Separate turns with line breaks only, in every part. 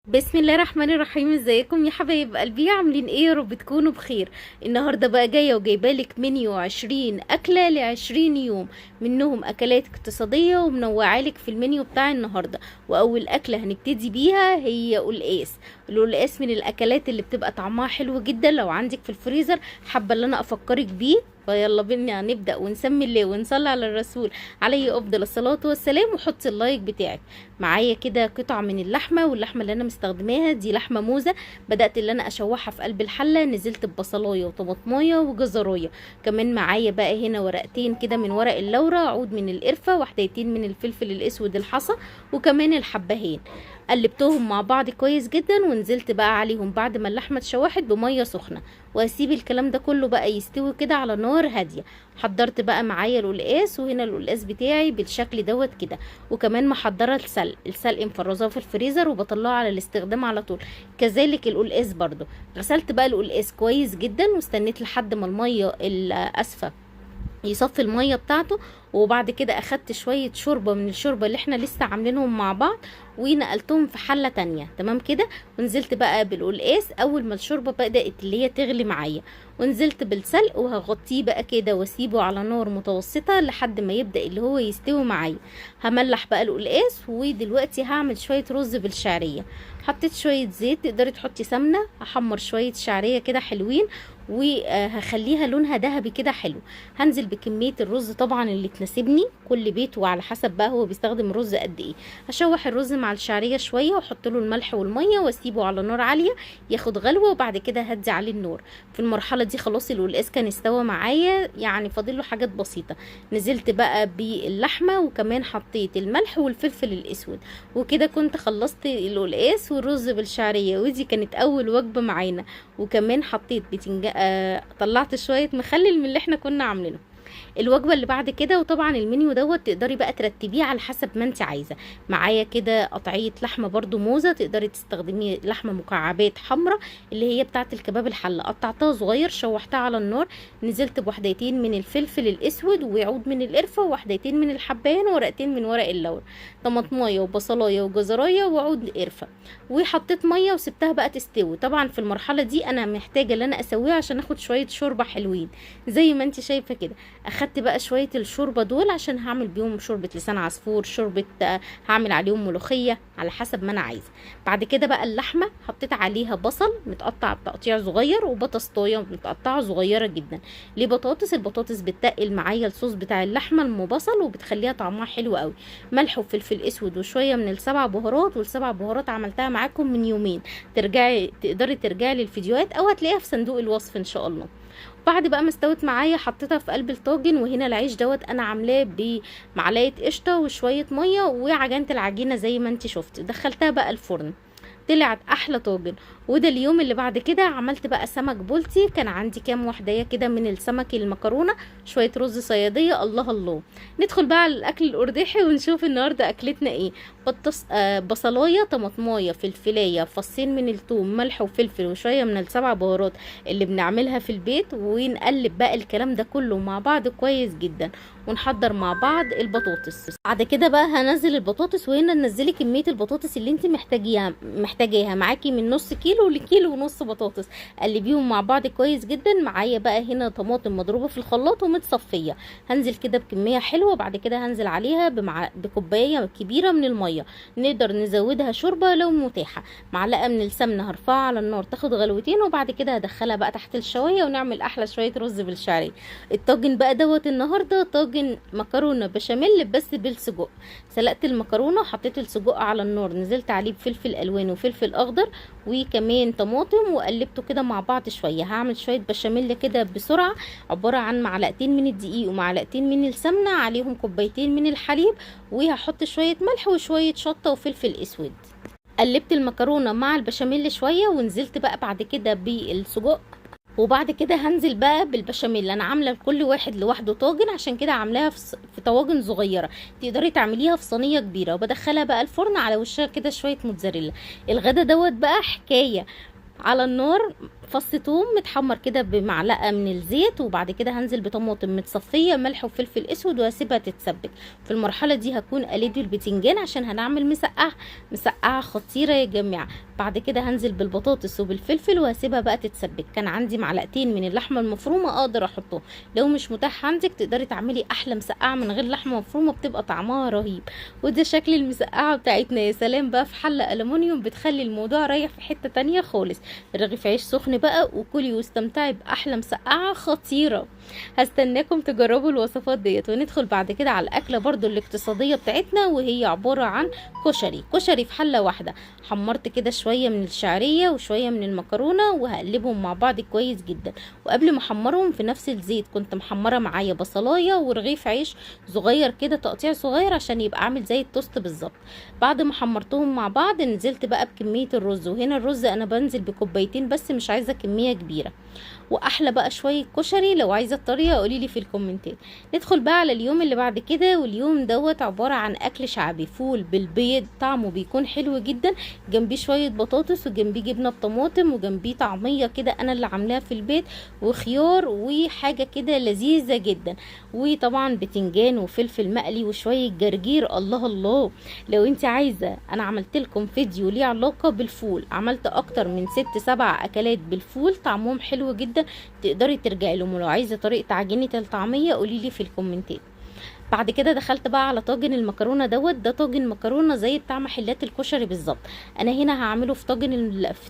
بسم الله الرحمن الرحيم. ازيكم يا حبايب قلبي؟ عاملين ايه؟ يا رب تكونوا بخير. النهارده بقى جاية وجايبالك منيو 20 اكله ل20 يوم، منهم اكلات اقتصادية ومنوعالك في المنيو بتاع النهارده. واول اكله هنبتدي بيها هي قلقاس. القلقاس من الاكلات اللي بتبقى طعمها حلو جدا لو عندك في الفريزر، حابة اللي انا افكرك بيه. فيلا بينا نبدا ونسمي الله ونصلي على الرسول عليه افضل الصلاة والسلام، وحطي ال like بتاعك. معايا كده قطع من اللحمه، واللحمة اللي انا مستخدماها دي لحمه موزه. بدات اللي انا اشوحها في قلب الحله، نزلت ببصلايه وطماطمايه وجزرايه. كمان معايا بقى هنا ورقتين كده من ورق اللورة، عود من القرفه، وحدتين من الفلفل الاسود الحصى، وكمان الحبهان. قلبتهم مع بعض كويس جدا، ونزلت بقى عليهم بعد ما اللحمة اتشوحت بميه سخنة، واسيب الكلام ده كله بقى يستوي كده على نار هادية. حضرت بقى معايا القلقاس، وهنا القلقاس بتاعي بالشكل دوت كده. وكمان محضرة السلق، السلق مفرزاه في الفريزر وبطلعه على الاستخدام على طول، كذلك القلقاس برضو. غسلت بقى القلقاس كويس جدا واستنيت لحد ما المية الاسفه يصفي المية بتاعته، وبعد كده اخدت شوية شوربة من الشوربة اللي احنا لسه عاملينهم مع بعض ونقلتهم في حله تانية. تمام كده. ونزلت بقى بالقلقاس اول ما الشوربة بدات اللي هي تغلي معايا، ونزلت بالسلق وهغطيه بقى كده واسيبه على نار متوسطه لحد ما يبدا اللي هو يستوي معايا. هملح بقى القلقاس، ودلوقتي هعمل شوية رز بالشعريه. حطيت شوية زيت، تقدري تحطي سمنه. هحمر شوية شعرية كده حلوين وهخليها لونها ذهبي كده حلو. هنزل بكمية الرز طبعا اللي تناسبني، كل بيت وعلى حسب بقى هو بيستخدم رز قد ايه. هشوح الرز مع الشعرية شوية واحط له الملح والمية واسيبه على نار عالية ياخد غلوه، وبعد كده هدي عليه النار. في المرحلة دي خلاص القلقاس كان استوى معايا، يعني فاضل له حاجات بسيطة. نزلت بقى باللحمه، وكمان حطيت الملح والفلفل الاسود، وكده كنت خلصت القلقاس والرز بالشعريه، ودي كانت اول وجبة معانا. وكمان حطيت بتنجان، طلعت شوية مخلل من اللي احنا كنا عاملينه. الوجبة اللي بعد كده، وطبعا المنيو دوت تقدري بقى ترتبيه على حسب ما انت عايزه. معايا كده قطعية لحمه برده موزة، تقدري تستخدمي لحمه مكعبات حمراء اللي هي بتاعه الكباب الحلة، قطعتها صغير شوحتها على النار. نزلت بوحدتين من الفلفل الاسود وعود من القرفه ووحدتين من الحبان وورقتين من ورق اللورا، طماطمايه وبصلايه وجزرايه وعود قرفه، وحطيت مية وسبتها بقى تستوي. طبعا في المرحلة دي انا محتاجه ان انا اسويها عشان اخد شوية شوربة حلوين زي ما انت شايفه كده. اخدت بقى شوية الشوربة دول عشان هعمل بيهم شوربة لسان عصفور، شوربة هعمل عليهم ملوخية على حسب ما انا عايزه. بعد كده بقى اللحمة حطيت عليها بصل متقطع بتقطيع صغير، وبطاطسايه متقطعه صغيرة جدا. ليه بطاطس؟ البطاطس بتتقل معايا الصوص بتاع اللحمة المبصل وبتخليها طعمها حلو قوي. ملح وفلفل اسود وشوية من السبع بهارات، والسبع بهارات عملتها معاكم من يومين، تقدري ترجعي للفيديوهات او هتلاقيها في صندوق الوصف ان شاء الله. بعد بقى ما استوت معايا حطيتها في قلب الطاجن، وهنا العيش دوت انا عاملاه بمعلقه قشطه وشوية مية وعجنت العجينة زي ما انت شفت. دخلتها بقى الفرن، طلعت احلى طاجن. وده اليوم اللي بعد كده عملت بقى سمك بولتي، كان عندي كام وحدايه كده من السمك المكرونه، شوية رز صياديه. الله الله. ندخل بقى على الاكل الارداحي ونشوف النهارده اكلتنا ايه. بطس بصلايه، طماطمايه، فلفلايه، فصين من الثوم، ملح وفلفل، وشوية من السبع بهارات اللي بنعملها في البيت. ونقلب بقى الكلام ده كله مع بعض كويس جدا، ونحضر مع بعض البطاطس. بعد كده بقى هنزل البطاطس، وهنا ننزلي كمية البطاطس اللي انت محتاجاها معاكي من نص كيلو لكيلو ونص بطاطس. قلبيهم مع بعض كويس جدا. معايا بقى هنا طماطم مضروبة في الخلاط ومتصفيه، هنزل كده بكمية حلوة. بعد كده هنزل عليها بكوبايه كبيرة من المية، نقدر نزودها شوربة لو متاحة. معلقه من السمنة هرفعها على النار تاخد غلوتين، وبعد كده هدخلها بقى تحت الشوايه ونعمل احلى شوية رز بالشعريه. الطاجن بقى دوت النهارده طاجن مكرونه بشاميل بس بالسجق. سلقت المكرونه وحطيت السجق على النار، نزلت عليه بفلفل الوان وفلفل اخضر وكمان طماطم، وقلبته كده مع بعض شوية. هعمل شوية بشاميل كده بسرعة، عبارة عن معلقتين من الدقيق ومعلقتين من السمنة، عليهم كوبايتين من الحليب، وهحط شوية ملح وشوية شطه وفلفل اسود. قلبت المكرونه مع البشاميل شوية، ونزلت بقى بعد كده بالسجق، وبعد كده هنزل بقى بالبشاميل. انا عامله لكل واحد لوحده طاجن، عشان كده عاملاها في طواجن صغيرة، تقدري تعمليها في صينية كبيرة. وبدخلها بقى الفرن على وشها كده شوية موتزاريلا. الغدا دوت بقى حكاية على النار. فص توم متحمر كده بمعلقه من الزيت، وبعد كده هنزل بطماطم متصفيه، ملح وفلفل اسود، وهسيبها تتسبك. في المرحلة دي هكون قليت البتنجان عشان هنعمل مسقعه، مسقعه خطيرة يا جماعة. بعد كده هنزل بالبطاطس وبالفلفل وهسيبها بقى تتسبك. كان عندي معلقتين من اللحمة المفرومه اقدر احطهم، لو مش متاح عندك تقدري تعملي احلى مسقعه من غير لحمه مفرومه، بتبقى طعمها رهيب. وده شكل المسقعه بتاعتنا. يا سلام بقى في حله الومنيوم، بتخلي الموضوع رايح في حتة تانية خالص. رغيف عيش سخن بقى وكلي واستمتعي باحلى مسقعه خطيرة. هستناكم تجربوا الوصفات ديت. وندخل بعد كده على الاكلة برضو الاقتصادية بتاعتنا، وهي عبارة عن كشري. كشري في حله واحدة. حمرت كده شوية من الشعرية وشوية من المكرونه وهقلبهم مع بعض كويس جدا. وقبل ما احمرهم في نفس الزيت كنت محمرة معايا بصلايه ورغيف عيش صغير كده، تقطيع صغير عشان يبقى عامل زي التوست بالظبط. بعد ما حمرتهم مع بعض نزلت بقى بكمية الرز، وهنا الرز انا بنزل بكوبايتين بس، مش عايزه كمية كبيرة. واحلى بقى شوية كشري. لو عايزه الطريقة قولي لي في الكومنتات. ندخل بقى على اليوم اللي بعد كده، واليوم دوت عبارة عن اكل شعبي، فول بالبيض، طعمه بيكون حلو جدا، جنبيه شوية بطاطس وجنبيه جبنه بطماطم وجنبيه طعميه كده انا اللي عاملاها في البيت، وخيار وحاجه كده لذيذة جدا، وطبعا بتنجان وفلفل مقلي وشوية جرجير. الله الله. لو انت عايزه انا عملت لكم فيديو ليه علاقة بالفول، عملت اكتر من 6 7 اكلات بالفول طعمهم حلو جدا، تقدري ترجعي لهم. ولو عايزه طريقه عجينه الطعمية قولي لي في الكومنتات. بعد كده دخلت بقى على طاجن المكرونه دوت. ده طاجن مكرونه زي بتاع محلات الكشري بالظبط. انا هنا هعمله في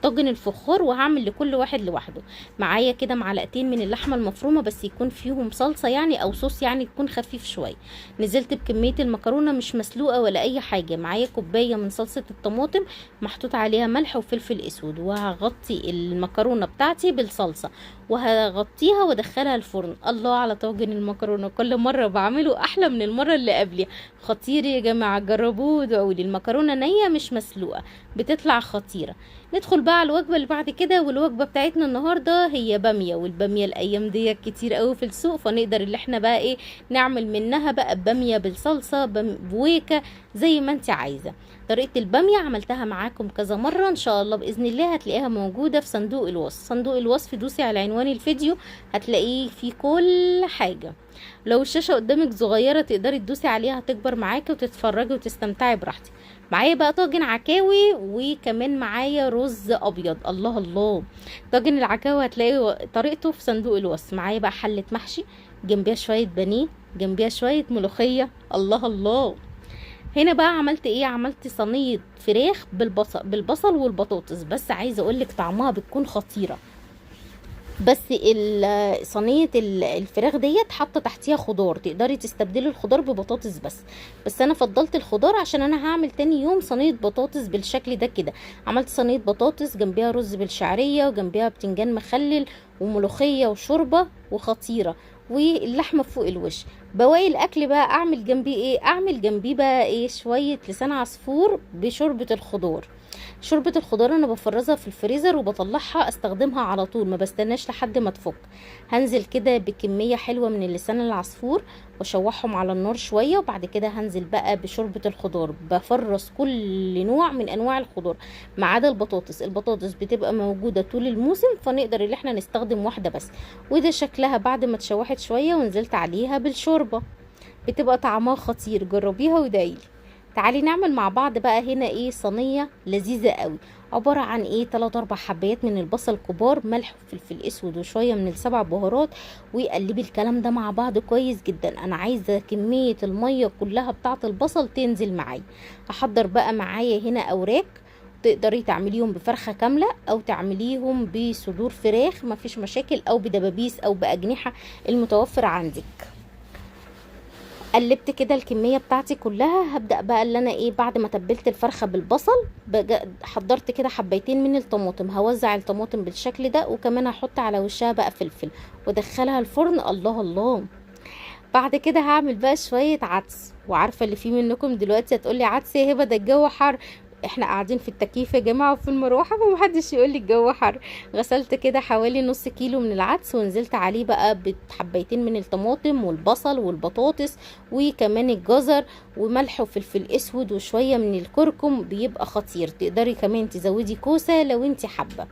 طاجن الفخار، وهعمل لكل واحد لوحده. معايا كده معلقتين من اللحمة المفرومه، بس يكون فيهم صلصه يعني او صوص، يعني يكون خفيف شوية. نزلت بكمية المكرونه مش مسلوقة ولا اي حاجة. معايا كوباية من صلصه الطماطم محطوط عليها ملح وفلفل اسود، وهغطي المكرونه بتاعتي بالصلصه وهغطيها وادخلها الفرن. الله على طاجن المكرونه، كل مرة بعمله احلى من المرة اللي قبلها. خطير يا جماعة، جربوه وادعوا لي. المكرونه نيه مش مسلوقة، بتطلع خطيرة. ندخل بقى على الوجبة اللي بعد كده، والوجبه بتاعتنا النهارده هي باميه. والباميه الايام دي كتير قوي في السوق، فنقدر اللي احنا بقى ايه نعمل منها بقى باميه بالصلصه، بويكه، زي ما انت عايزه. طريقه الباميه عملتها معاكم كذا مرة، ان شاء الله باذن الله هتلاقيها موجودة في صندوق الوصف. صندوق الوصف دوسي على عنوان الفيديو هتلاقيه في كل حاجة. لو الشاشة قدامك صغيرة تقدري تدوسي عليها هتكبر معاكي وتتفرجي وتستمتعي براحتك. معايا بقى طاجن عكاوي، وكمان معايا رز ابيض. الله الله. طاجن العكاوي هتلاقي طريقته في صندوق الوصف. معايا بقى حله محشي، جنبيها شوية بانيه، جنبيها شوية ملوخية. الله الله. هنا بقى عملت ايه؟ عملت صينية فراخ بالبصل والبطاطس، بس عايزه اقولك طعمها بتكون خطيرة. بس صينية الفراخ ديت حاطه تحتيها خضار، تقدري تستبدلي الخضار ببطاطس بس انا فضلت الخضار عشان انا هعمل تاني يوم صينية بطاطس بالشكل ده كده. عملت صينية بطاطس جنبيها رز بالشعريه، وجنبيها بتنجان مخلل وملوخيه وشوربه وخطيرة، واللحمة فوق الوش. بواقي الاكل بقى اعمل جنبيه ايه؟ اعمل جنبيه بقى ايه؟ شوية لسان عصفور بشوربه الخضار. شوربة الخضار انا بفرزها في الفريزر وبطلعها استخدمها على طول، ما بستناش لحد ما تفك. هنزل كده بكمية حلوة من اللسان العصفور واشوحهم على النار شوية، وبعد كده هنزل بقى بشوربة الخضار. بفرز كل نوع من انواع الخضار ما عدا البطاطس. البطاطس بتبقى موجودة طول الموسم، فنقدر اللي احنا نستخدم واحدة بس. وده شكلها بعد ما اتشوحت شوية ونزلت عليها بالشوربة، بتبقى طعمها خطير. جربيها ودعيلي. تعالي نعمل مع بعض بقى هنا ايه؟ صينية لذيذة قوي، عبارة عن ايه؟ 3 4 حبايات من البصل كبار، ملح وفلفل اسود وشوية من السبع بهارات، وقلبي الكلام ده مع بعض كويس جدا. انا عايزه كمية المية كلها بتاعه البصل تنزل معايا. هحضر بقى معايا هنا اوراق، تقدري تعمليهم بفرخه كاملة او تعمليهم بصدور فراخ، مفيش مشاكل، او بدبابيس او باجنحه، المتوفر عندك. قلبت كده الكمية بتاعتي كلها. هبدا بقى اللي انا ايه، بعد ما تبلت الفرخه بالبصل حضرت كده حبايتين من الطماطم. هوزع الطماطم بالشكل ده، وكمان هحط على وشها بقى فلفل وادخلها الفرن. الله الله. بعد كده هعمل بقى شوية عدس. وعارفه اللي فيه منكم دلوقتي هتقولي عدس يا هبه، ده الجو حر. احنا قاعدين في التكييف يا جماعة وفي المروحة، فمحدش يقول لي الجو حر. غسلت كده حوالي نص كيلو من العدس، ونزلت عليه بقى بحبيتين من الطماطم والبصل والبطاطس وكمان الجزر وملح وفلفل اسود وشوية من الكركم، بيبقى خطير. تقدري كمان تزودي كوسة لو انت حابة.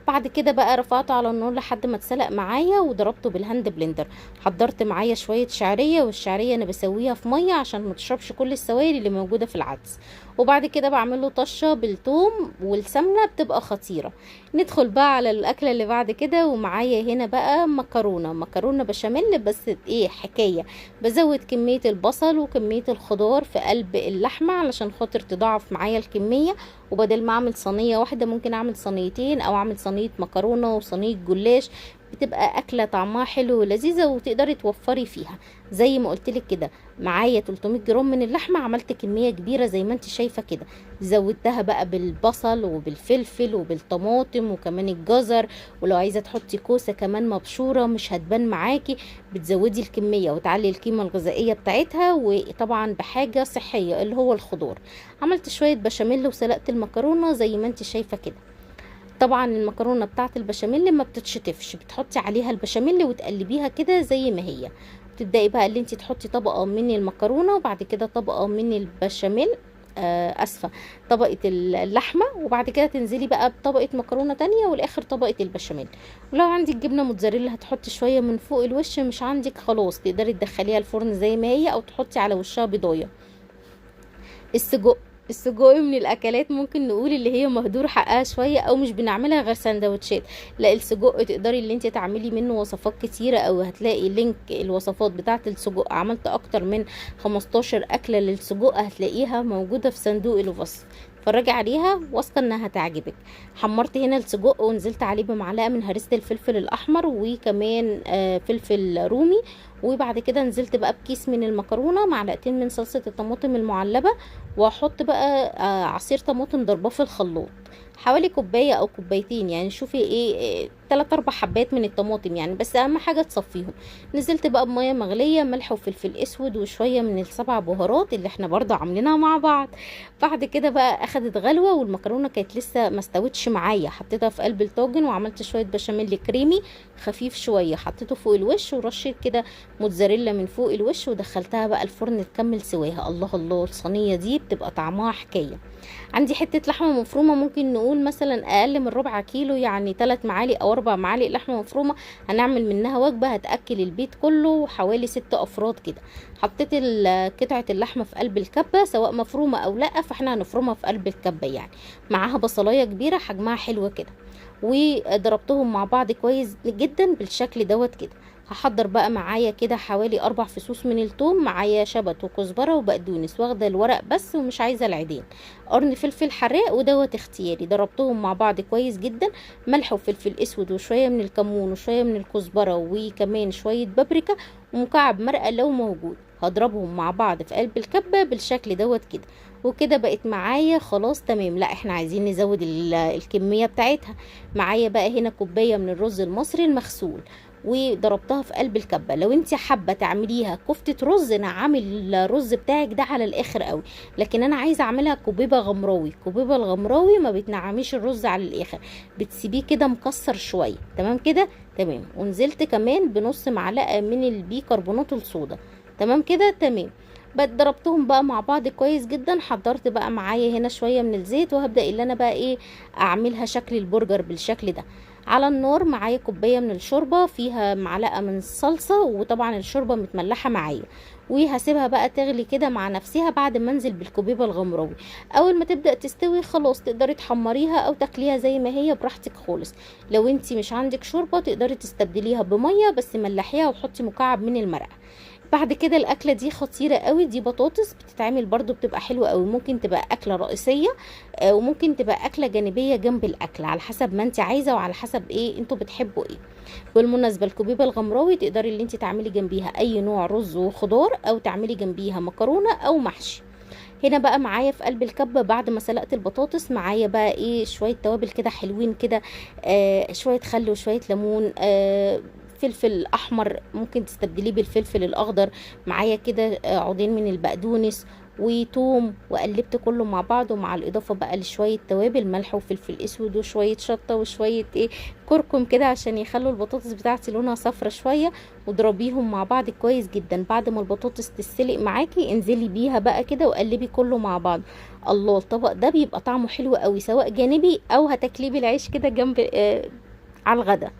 بعد كده بقى رفعته على النار لحد ما اتسلق معايا وضربته بال hand blender. حضرت معايا شوية شعرية، والشعريه انا بسويها في مية عشان ما تشربش كل السوائل اللي موجودة في العدس. وبعد كده بعمل له طشه بالثوم والسمنه، بتبقى خطيرة. ندخل بقى على الاكلة اللي بعد كده، ومعايا هنا بقى مكرونه بشاميل، بس ايه حكاية، بزود كمية البصل وكمية الخضار في قلب اللحمة علشان خاطر تضاعف معايا الكمية، وبدل ما اعمل صينية واحدة ممكن اعمل صينيتين، او اعمل صينية مكرونه وصينيه جلاش. بتبقى اكله طعمها حلو ولذيذه وتقدري توفري فيها. زي ما قلت لك كده معايا 300 جرام من اللحمة، عملت كمية كبيرة زي ما انت شايفه كده، زودتها بقى بالبصل وبالفلفل وبالطماطم وكمان الجزر، ولو عايزه تحطي كوسة كمان مبشوره مش هتبان معاكي. بتزودي الكمية وتعلي القيمة الغذائية بتاعتها، وطبعا بحاجة صحية اللي هو الخضار. عملت شوية بشاميل وسلقت المكرونه زي ما انت شايفه كده. طبعا المكرونه بتاعه البشاميل ما بتتشطفش، بتحطي عليها البشاميل وتقلبيها كده زي ما هي. تبداي بقى اللي انت تحطي طبقه من المكرونه وبعد كده طبقه من البشاميل، اسفه، طبقه اللحمة، وبعد كده تنزلي بقى بطبقه مكرونه تانية والاخر طبقه البشاميل. ولو عندك جبنه موتزاريلا هتحطي شوية من فوق الوش، مش عندك خلاص تقدري تدخليها الفرن زي ما هي، او تحطي على وشها بيضايه. السجق من الاكلات ممكن نقول اللي هي مهدور حقها شوية، او مش بنعملها غير سندوتشات. لا، السجق تقدري اللي انت تعملي منه وصفات كتيرة، او هتلاقي link الوصفات بتاعه السجق، عملت اكتر من 15 اكله للسجق هتلاقيها موجودة في صندوق الوصف، اتفرجي عليها واثقة انها هتعجبك. حمرت هنا السجق ونزلت عليه بمعلقه من هريسه الفلفل الاحمر وكمان فلفل رومي، وبعد كده نزلت بقى بكيس من المكرونه، معلقتين من صلصه الطماطم المعلبه، واحط بقى عصير طماطم ضرباه في الخلاط حوالي كوباية او كوبايتين، يعني شوفي ايه 3-4 حبات من الطماطم يعني، بس اهم حاجة تصفيهم. نزلت بقى بميه مغليه، ملح وفلفل اسود وشوية من السبع بهارات اللي احنا برضه عاملينها مع بعض. بعد كده بقى اخدت غلوه، والمكرونه كانت لسه ما استوتش معايا، حطيتها في قلب الطاجن وعملت شوية بشاميل كريمي خفيف شوية، حطيته فوق الوش ورشيت كده موتزاريلا من فوق الوش، ودخلتها بقى الفرن تكمل سواها. الله الله، الصينية دي بتبقى طعمها حكاية. عندي حتة لحمه مفرومه، ممكن نقول مثلا اقل من ربع كيلو، يعني 3 معالق او 4 معالق لحمه مفرومه، هنعمل منها وجبة هتاكل البيت كله حوالي 6 افراد كده. حطيت قطعه اللحمة في قلب الكبه سواء مفرومه او لا، فاحنا هنفرمها في قلب الكبه يعني، معاها بصلايه كبيرة حجمها حلو كده، وضربتهم مع بعض كويس جدا بالشكل دوت كده. هحضر بقى معايا كده حوالي 4 فصوص من الثوم، معايا شبت وكزبره وبقدونس، واخده الورق بس ومش عايزه العيدين، قرن فلفل حراق ودوت اختياري. ضربتهم مع بعض كويس جدا، ملح وفلفل اسود وشوية من الكمون وشوية من الكزبره وكمان شوية بابريكا ومكعب مرقه لو موجود. هضربهم مع بعض في قلب الكبه بالشكل دوت كده، وكده بقت معايا خلاص تمام. لا احنا عايزين نزود الكمية بتاعتها. معايا بقى هنا كوباية من الرز المصري المغسول وضربتها في قلب الكبه. لو انت حابة تعمليها كفته رز نعمي الرز بتاعك ده على الاخر قوي، لكن انا عايزه اعملها كوبيبه غمراوي. كوبيبه الغمراوي ما بتنعميش الرز على الاخر، بتسيبيه كده مكسر شوية. تمام كده تمام. ونزلت كمان بنص معلقه من البيكربونات الصودا. تمام كده تمام. ضربتهم بقى مع بعض كويس جدا. حضرت بقى معايا هنا شوية من الزيت، وهبدا اللي انا بقى ايه اعملها شكل البرجر بالشكل ده. على النار معايا كوباية من الشوربة فيها معلقه من الصلصه، وطبعا الشوربة متملحه معايا، وهسيبها بقى تغلي كده مع نفسها بعد ما انزل بالكوبيبه الغمراوي. اول ما تبدا تستوي خلاص تقدري تحمريها او تاكليها زي ما هي براحتك خالص. لو انتي مش عندك شوربة تقدري تستبدليها بميه، بس ملحيها وحطي مكعب من المرقه. بعد كده الاكلة دي خطيرة قوي، دي بطاطس بتتعمل برضو بتبقى حلوة قوي، ممكن تبقى اكله رئيسية وممكن تبقى اكله جانبيه جنب الاكل على حسب ما انت عايزه وعلى حسب ايه انتوا بتحبوا ايه. بالمناسبة الكوبيبه الغمراوي تقدري اللي انت تعملي جنبيها اي نوع رز وخضار، او تعملي جنبيها مكرونه او محشي. هنا بقى معايا في قلب الكبه بعد ما سلقت البطاطس معايا بقى ايه شوية توابل كده حلوين كده، شوية خل وشوية ليمون، فلفل احمر ممكن تستبدليه بالفلفل الاخضر، معايا كده عودين من البقدونس، وتوم، وقلبت كله مع بعض، ومع الاضافة بقى لشويه توابل، ملح وفلفل اسود وشوية شطه وشوية ايه كركم كده عشان يخلوا البطاطس بتاعتي لونها صفرة شوية. واضربيهم مع بعض كويس جدا. بعد ما البطاطس تتسلق معاكي انزلي بيها بقى كده وقلبي كله مع بعض. الله، الطبق ده بيبقى طعمه حلو قوي، سواء جانبي او هتاكليه بالعيش كده جنب على الغدا.